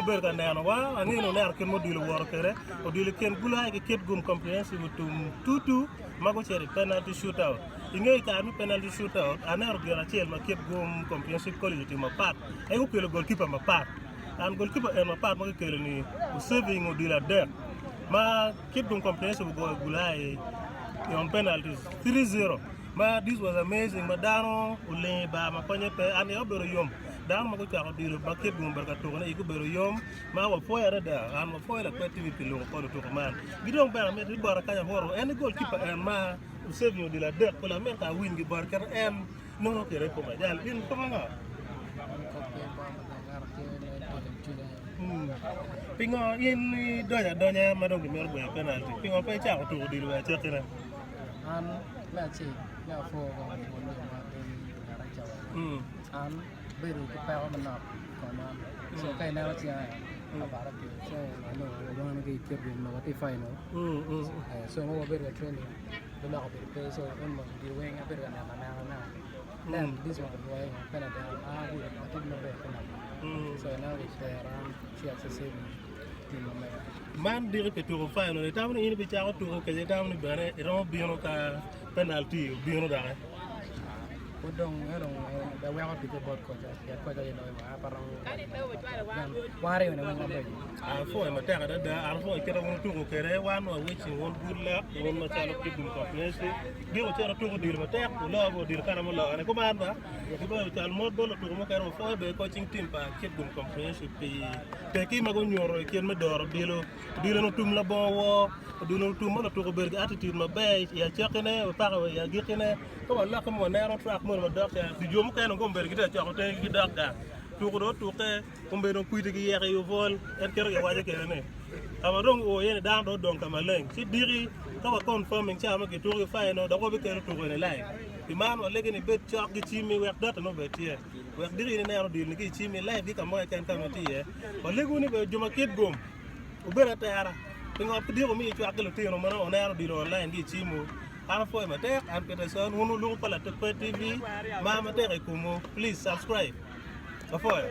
Wubedo ka nenowa, angeyo ni wuneno kit ma odilo owoto kwede. Odilo i kin Gulai ki Kitgum Comprehensive otum tutu ma gucito i penalty shootout. I nge i kare me penalty shootout, aneno gin acel ma Kitgum Comprehensive College otimo mapat, en gukelo goalkeeper mapat. And goalkeeper en mapat ma gikelo-ni osaving odilo adek ma Kitgum Comprehensive ogoyo Gulai on penalties 3-0. Ma this was amazing ma dano oling i bar ma konye pe and iye obedo yom. Dano ma gucako odilo ma Kitgum obedo ka tukone igi obedo yom ma wapwoyo adada and wapwoyo Lakwed TV pi luko kod otuko man. Ki dong bene amito ni bota kany ahuro en ni goal keeper en ma osaving odilo adek pol amito ka awiny gi bote kit en nongo kwede i kome. Jal in kop ango? Pingo in idonyo adonya ma dong gimito goyo penalty? Pingo pe icako tuko odilo wa i acakine? An me acel me apwo kong wun jo ma piny ngeta i cawa ni an abedo ki peko manok i koma so ka ineno cinga abalo piny so anongo wawano ki i kit gin ma watye i final so ma wabedo ka training guloko obedo pe so almost dye weng abedo ka neno anena anena then this one adwoyo penalty an agudo atye maber penalty so ineno kitera ci ace saving team ma mega. Man diki pi tuko final, itamo ni in ibicako tuko kece itamo ni bene iromo bino ka penalty obino doki? Pud dong en dong aweko ticce bot koca pien koca aye loyo wa pe aromo wan aryo ni weng wabeco. Apwoyo matek adada, an apwoyo kit ma wun wutuko kwede, wan wa wishing wun good luck wun macalo Kitgum Comprehensive. Diki wucito wutuko odilo matek, wuloo bene odilo kare mulokone kuman ba. Gibedo cal mot bot lutuku mukene wapwoyo bene coaching team pa Kitgum Comprehensive pi tekki ma gunyuto i kit me doro odilo. Odilo ni otum labongo woo, odilo ni otum ma lutuku obedo ki attitude maber i acakkine paka wa i agikkine. Ka walokke ma waneno track moni madok ca, jo mukene dong kombeddi gitye ka coko tenggi gidok gang. Tuku dong otukke, kombeddi dong kwidi giyeko i obwol, en kite giwaco kwede ni ka ma dong oo iye ni dano dong odong ka maleng. Ci diki ka wa confirming cawa ma gituko ki final dok wabikelo tuku eni live. Pi man walegi ni ibed cok ki cimmi wek data-ni obed tye. Wek diki in ineno odilo-ni ki i cimmi live ki ka mo keken ka ma itye iye. Walegu ni bene jo ma kitgum wubed atera. Pingo pe diki wumiyo cwak ki lutino ma nongo wuneno odilo online ki i cimwu? An apwoyo matek, an Peterson, wun wuluko pa Latekwer TV, mar matek i komwu. Please subscribe. Apwoyo.